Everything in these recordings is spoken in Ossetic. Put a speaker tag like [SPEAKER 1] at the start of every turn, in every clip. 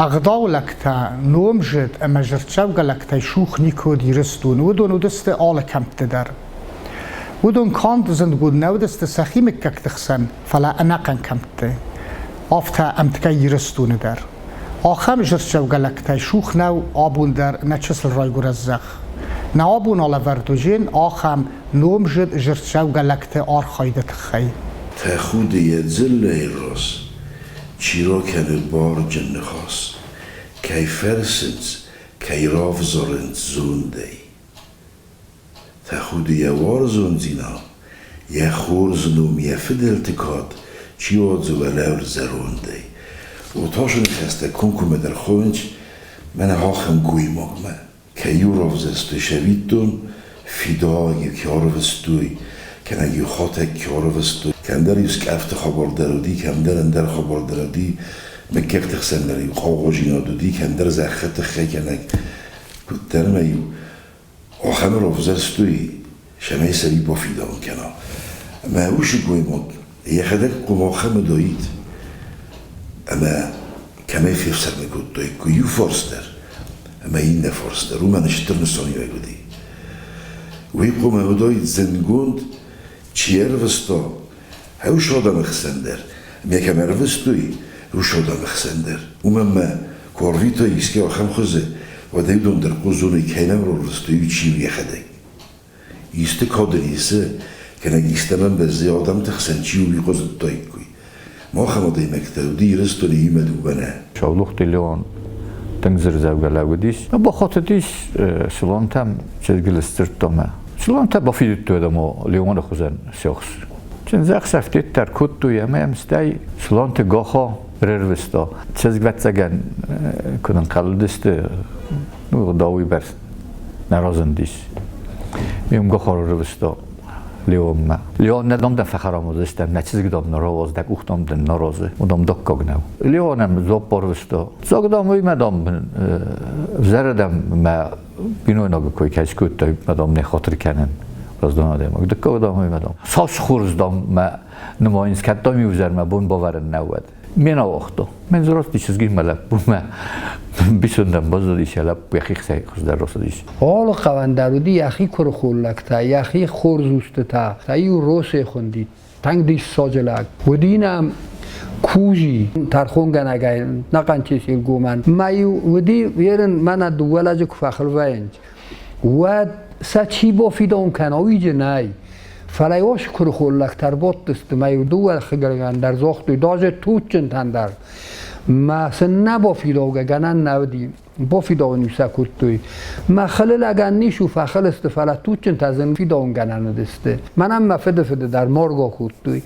[SPEAKER 1] Ӕгъдауы лӕгтӕ, номзыд ӕмӕ зӕрддзӕугӕ лӕгтӕй цух никуы уыд Ирыстоны. Уыдон уыдысты алы кӕмтты дӕр. Уыдон канд зындгонд нӕ уыдысты сӕхи мыггӕгты хсӕн, фӕлӕ ӕнӕхъӕн кӕмтты. Афтӕ ӕмткӕй Ирыстоны дӕр. Ахӕм зӕрддзӕугӕ лӕгтӕй цух нӕу абон дӕр нӕ чысыл райгуырӕн зӕхх. Нӕ абон алӕвӕрд уыдзӕн ахӕм номзыд зӕрддзӕугӕ лӕгты архайды тыххӕй.
[SPEAKER 2] Тӕхуды йӕ дзыллӕйы раз Чи ракӕны барджын ныхас, Кӕй фӕрсынц, кӕй равзарынц зондӕй. Тӕхуды йӕ уарзондзинад, йӕ хорз ном, йӕ фыдӕлты кад чи уадзы уӕлӕуыл зӕрондӕй. О, тасы ныхӕстӕ комкоммӕ дӕр хонынц мӕнӕ ахӕм гоймагмӕ. Кӕй-иу равзӕрстой сӕвиттон, фидауӕг-иу ке ӕрвыстой, кӕнӕ-иу хотӕг ке ӕрвыстой. Кӕмдӕр-иу скъӕфты хабар дӕр уыди, кӕмдӕр ӕндӕр хабар дӕр уыди, мыггӕгты хсӕн дӕр-иу хъаугъадзинад уыди, кӕмдӕр зӕххы тыххӕй кӕнӕ куыддӕр ӕмӕ-иу ахӕм равзӕрстой, цӕмӕй сӕ бафидауын кӕна. Ӕмӕ уыцы гоймаг йӕхӕдӕг хъуамӕ ахӕм уыдаид, ӕмӕ кӕмӕй фефсӕрмы кодтой, куы иу фарс дӕр ӕмӕ иннӕ фарс дӕр, уымӕн стыр нысаниуӕг уыди. Уый хъуамӕ уыдаид зындгонд, чи ӕрвыста, уыцы адӕмы хсӕн дӕр, ӕмӕ кӕм ӕрвыстой, уыцы адӕмы хсӕн дӕр. Уымӕн ма куы арвитой искӕй ахӕм хуызы, уӕд ӕй уыдон дӕр хъузонӕй кӕй нӕм рарвыстой, уый чи у йӕхӕдӕг. Исты кадыр исы, кӕнӕ истӕмӕн бӕззы адӕмты хсӕн чи у, уый хъуы зыдтаиккой. Махӕн адӕймӕгтӕ уыди Ирыстоны иумӕ дыууӕ нӕ.
[SPEAKER 3] Саулохты Леон тынг дзырдзӕугӕ лӕууыдис. Бахатыдис Сылонтӕм, чызгыл сдзырдта мӕ. Сылонтӕ бафидыдтой ӕмӕ Леоны хуызӕн сиахс. Чындзӕхсӕв дарддӕр кодтой ӕмӕ йӕм стӕй Сылонты Гаха рырвыста. Чызг, ӕвӕццӕгӕн, куы нынхъӕл уыдысты, ну, уыйбӕрц нӕ разындис. Ме мгахар ӕрвыста Леонмӕ. Леон нӕ дам дӕ фӕхӕрам уыдзыстӕм, нӕ чызг дам нӕ рауадз, дӕ къух дам дын нӕ разы. Уыдам дыккаг нӕу. Леонӕн дзуапп арвыста. Дзаг дам уый мӕ дам ӕвзӕрӕдӕм мӕ бинойнагы кой кӕй скодтай, мӕ дам не хатыр кӕнын. Раздон адӕймаг. Дыккаг дам уый мӕ дам. Цас хорз дам мӕ нымайынц, кӕд дам иу изӕр мӕ бон бавӕрын нӕ уӕд. Ме науагъта. Мен зрости чызгимӕ лӕппумӕ бисондӕн баззадис, йӕ лӕппу йӕхи хуыздӕр рацыдис.
[SPEAKER 4] Алы хъӕуӕн дӕр уыди йӕхи куырыхоллӕгтӕ, йӕхи хорз устытӕ. Иу Росе хуынди, тынг диссаджы лӕг. Уыди нӕм Кузи, тӕрхонгӕнӕгӕй нӕхъӕн Чеселгомӕн. Ма-иу уыди, ерын мӕнӕ дыууӕ лӕджы куы фӕхыл вӕййынц, уӕд сӕ чи бафидауын кӕна, уый дзы нӕй. Фӕлӕ ос куырыхон лӕгтӕ ӕрбадтысты мӕ иу дыууӕ хъыггӕнӕн дӕр загътой, даже туджджынтӕн дӕр. Мӕ сын нӕ бафидаугӕ гӕнӕн нӕ уыди. Бафидауын-иу сӕ кодтой. Мӕ хылы лӕгӕн ницы у, фӕхыл сты, фӕлӕ туджджынтӕ зын фидауынгӕнӕн уыдысты. Мӕнӕн мӕ фыдыфыды дӕр морго кодтой.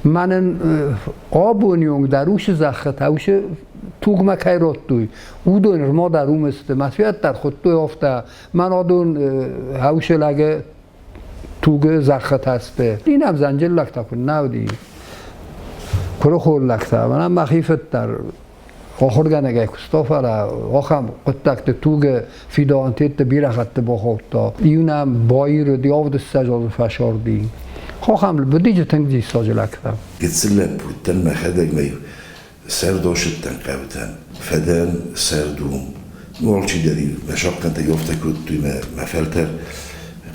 [SPEAKER 4] Мӕнӕн абоны онг дӕр уыцы зӕххытӕ, уыцы тугмӕ кӕй радтой, уыдон нырма дӕр уым сты. Мӕ свет дӕр хуыдтой афтӕ. Мӕн адон хаусы лӕгы тугы зӕххытӕ сты. Иннӕ зӕнджын лӕгтӕ куыннӕ уыди, куырыхон лӕгтӕ. Мӕнӕ мӕхи фыд дӕр ахуыргӕнӕгӕй куыста, фӕлӕ ахӕм хъуыддӕгты тугы фидауӕнтетты бирӕ хатты бахаудта. Иу нӕм баирыди, 70 азы фӕсарди. Ахӕм быдиджы тынг диссаджы лӕгтӕ.
[SPEAKER 2] Гыццыл лӕппу уыдтӕн мӕхӕдӕг мӕ Сӕрдосыдтӕн хъӕутӕн, фӕдӕн сӕрд уым. Ну, алчидӕр-иу мӕ сахъхъӕнтӕ афтӕ кодтой, мӕ фӕлтӕр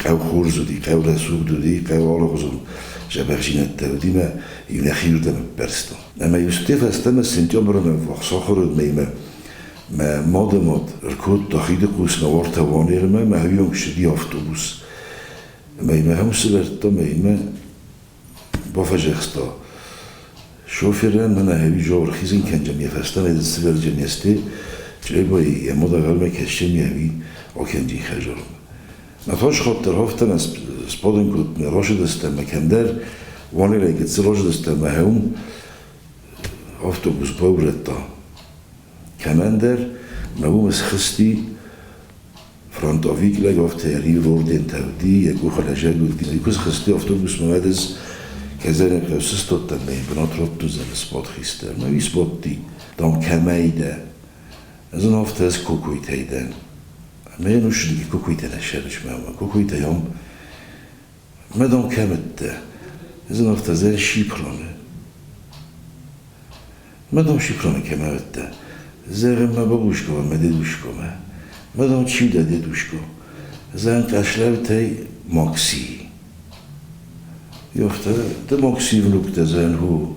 [SPEAKER 2] хъӕу хорз уыди, хъӕу рӕсугъд уыди, хъӕу алыгъуызон дзӕбӕхдзинӕдтӕ уыди мӕ иу нӕхирдӕм ӕппӕрстон. Ӕмӕ-иу сте фӕстӕмӕ сентябры ӕввахс ахуыр мӕймӕ мӕ мады мад ӕркодта хидыхъусмӕ уартӕ Уанелмӕ, мӕ уыйонг ссыди автобус. Ӕмӕ йын ахӕм сывӕрдта мӕ йемӕ бафӕдзӕхста, Шоферӕн мӕнӕ ӕви ӕрхизын кӕнджын йӕ фӕстӕмӕ сывӕрджын не сты, Чъребайы йӕ модӕгӕлмӕ кӕсджын ӕви акӕнджын хӕзармӕ. Мӕ фӕсхатт дӕр афтӕ сбадын кодта, рацыдыстӕм ӕмӕ кӕмдӕр Уанелӕй гыццыл рацыдыстӕм ӕмӕ уым автобус баурӕдта. Кӕмӕндӕр мӕ уым схызти Фронтовик лӕг афтӕ йӕ ордентӕ уыди, йӕ къухы лӕзӕг уыди. Куы схызти автобусмӕ, уӕд ӕз кӕдзӕрӕн хъӕу сыстадтӕн, мӕ йын бынат радтон спорт хистӕр. Мӕ уый сбадти, дам, кӕмӕй дӕ? Ӕз ын афтӕ ӕз Кокойтӕй дӕн. Ӕмӕ йын уыцы Кокойтӕ нӕ ссарыс мӕ Кокойтӕй ам Мӕ дам кӕмӕттӕ? Ӕз ын афтӕ ӕз Шипроны. Мӕ дам Шипроны кӕмӕттӕ? Зӕгъын мӕ бабушка мӕ дедушкомӕ. Мадам чи дӕ дедушко? Зӕгъын Къашлӕутӕй Макси. Ёхта, ды Макси внук дӕ, зӕгъын ху.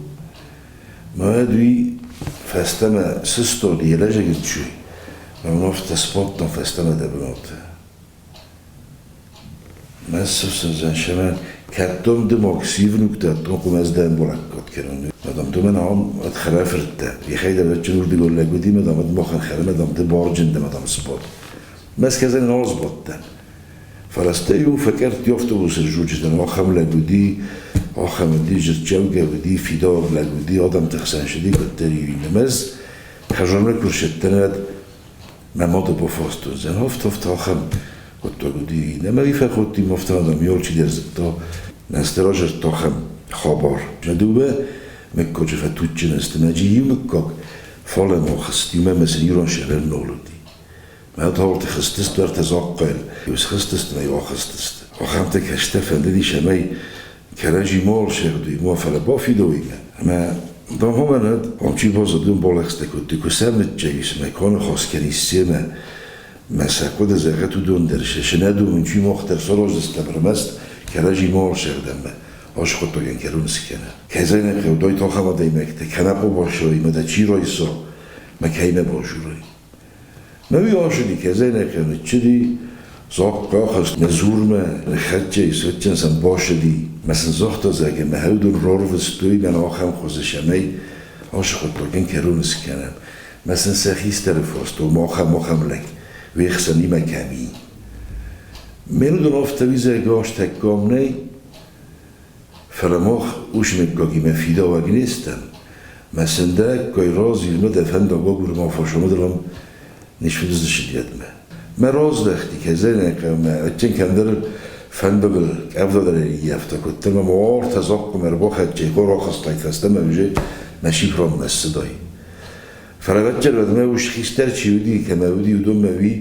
[SPEAKER 2] Мӕ уый фӕстӕмӕ сыстод йӕ лӕзӕгын чуй. Мӕ афтӕ сбадтон фӕстӕмӕ дӕ бынаты. Messze sem kettom de Макси внук дӕ, том кумӕз дӕн болаккот кӕнун. Мадам ду мен ам от хӕрӕфырттӕ. Йӕхӕй дӕр вӕччын урдыгон лӕг уыди, мадам от махӕн хӕры, мадам ды барджын дӕ, мадам сбад. Мӕз кӕзӕн нал сбадтӕн. Фӕлӕ стӕй-иу фӕкӕртти автобусы жуджытӕн ахӕм лӕг уыди, ахӕм уыди, зырдчӕугӕ уыди, фидауӕг лӕг уыди, адӕмты хсӕн сыди, куыддӕр-иу иннӕ мӕз хӕзонмӕ куы рсыдтӕн, уӕд мӕ мады бафарстон, зӕн афтӕ ахӕм хъуыддаг уыди. Нӕ мӕ фӕкодти, афтӕ адӕм алчидӕр зыдта, Нӕ разырдта ахӕм хабар. Нӕ дыууӕ мыггаджы фӕтуджджын сты, нӕ иу мыггаг фалӕ хызт, иумӕ ма сын ирон сӕрӕн нал уыди. Мӕ талты хызтысты ӕртӕ захъхъайыл, иу схызтысты мӕ иу ахызтысты. Ахӕмтӕ кӕстӕр фӕндыдис ӕмӕ кӕрӕдзи ма ӕрсӕгъдуй, ма фӕлӕ бафидауй ӕмӕ Дамхомӕн ам чи базыд, балӕгъстӕ кодтой, куы сӕ ныццӕуис мӕ куы аныхас кӕнис семӕ, мӕ сӕ хъуыды зӕгъӕт уыдон дӕр, сӕ нӕ домын чи мах дӕр сараздзыстӕм ӕрмӕст кӕрӕдзи ма ӕрсӕгъдӕм ас хъуыддагӕн кӕрон скӕна. Кӕй зӕгъын хъӕуы, дой тахӕм адӕймӕгтӕ, кӕнӕ къобасой мӕ дӕ чи райса, мӕ кӕимӕ базурай. Мӕ уый ацыди, кӕй зӕгъын хъӕуы, ныццыди, захъхъахӕст нӕ дзурмӕ, ныххӕццӕ ис, уыдтӕн сӕм бацыди, мӕ сын загъта, зӕгъгӕ, мӕ уыдон рарвыстой, мӕн ахӕм хуызы сӕмӕй ацы хъуыддагӕн кӕрон скӕнӕм. Мӕ сын сӕ хистӕры фарстон, махӕм лӕг, уе хсӕнимӕ кӕм и. Ме уыдон афтӕ уидзӕг азтӕккам нӕй, фӕлӕ мах усмыггагимӕ фидауӕг не стӕм. Мӕ сындӕггай разилмӕ дӕ фӕндаг агурма фӕсомыдылам не сфыдыздысыдиадмӕ. Мӕ раздӕхти кӕзӕнӕ мӕ ӕдден кӕмдӕр фӕндагыл къӕвдадӕр ӕрыййӕфта, куыддӕр мӕм ӕртӕ захъхъмӕ ӕрбахӕццӕ, рахызтайд фӕстӕмӕ уже мӕ сифронмӕ ссыдай. Фӕлӕ уӕддӕр уӕдмӕ ус хистӕр чи уыди, кӕмӕ уыди, уыдонмӕ уый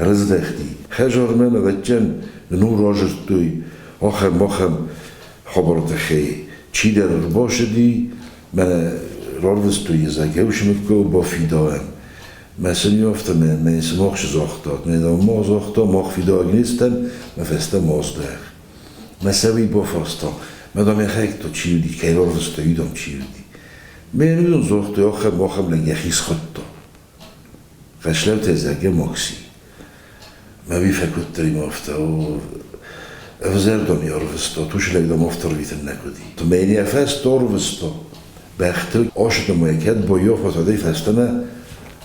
[SPEAKER 2] рыздӕхти. Хӕзармӕ мӕ вӕддӕн ну разырдтой ахӕм-ахӕм хабары тыххӕй. Чидӕр ӕрбацыди, мӕнӕ рарвыстой йӕ зӕгӕусмыккыл бафидауӕн. Мӕ сын афтӕ мӕ мӕ сымах загътат, мӕ ма загъта, мах фидауӕг не стӕм, мӕ фӕстӕ ма здӕх. Мӕ сӕ уый бафарста, мӕ дам йӕхӕдӕг чи уыди, кӕй рарвыста, уый дам чи уыди. Ме нуон загътой, ахӕм-ахӕм лӕг йӕхи схуыдта. Фӕслӕутӕ зӕгъгӕ Макси. Мӕ уый фӕкодта имӕ афтӕ, о, ӕвзӕр дам йӕ ӕрвыста, тусы лӕг дам афтӕ ӕрвитын нӕ хъуыди. Мӕ йын йӕ фӕстӕ ӕрвыста. Бӕхтыл асыд ӕмӕ йӕ кӕд баййафат, уӕдӕй фӕстӕмӕ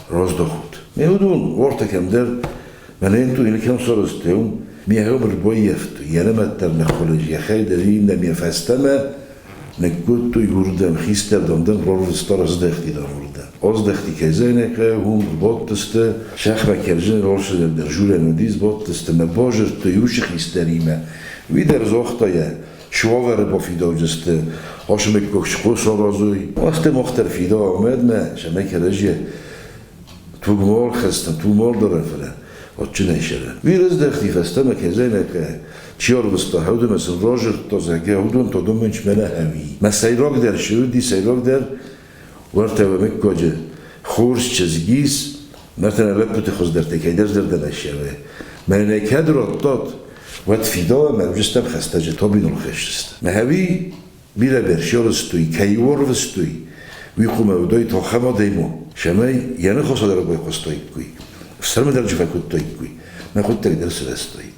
[SPEAKER 2] раздӕхут. Ме уыдон уартӕ кӕмдӕр мӕнӕ йын туйны кӕм сарӕзтой, уым ме ӕрбаййӕфтой, йӕ нымӕт дӕр ныххуылыдз, йӕхӕй дӕр иннӕ ме фӕстӕмӕ Ныккодтой уырдӕм, хистӕр дам рарвыста раздӕхти дам уырдӕм. Аздӕхти кӕй уым бадтысты, сӕхмӕ кӕрдзын ралсыдӕр дӕр журӕн уыдис, бадтысты мӕ базырдтой уыцы хистӕримӕ. Уый дӕр загъта йӕ, суавӕры бафидауджысты, асымыккаг схъо саразой. Афтӕ мах дӕр фидауӕм уӕдмӕ, цӕмӕй кӕрӕдзийӕ тугмал хӕстӕн, тугмал дӕр фӕлӕ адджынӕй сӕрӕн. Уый раздӕхти фӕстӕмӕ кӕзӕнӕкӕ, чи ӕрвыста, хӕудымӕ сын разырдта, зӕгъгӕ, уыдон та домынч мӕнӕ ӕви. Мӕ сӕйрагдӕр цы уыди, сӕйрагдӕр уӕртӕ уӕ мыггаджы хорз чызг ис, мӕртӕ нӕ лӕппуты хуыздӕртӕ кӕйдӕр зӕрдӕмӕ ссӕуы. Мӕнӕ кӕд радтат, уӕд фидауӕм ӕвзыстӕм хӕстӕджы табиныл хӕсдзысты. Мӕ хӕви бирӕ бӕрсёрыстой, кӕй уорвыстой, уый хъумӕ уыдой тохӕм адӕймо, цӕмӕй йӕ ныхас адӕр байхъуыстаиккой, ӕфсӕрмы дӕр чи фӕкодтаиккой, мӕ хъуыддаг дӕр сырӕзтаид.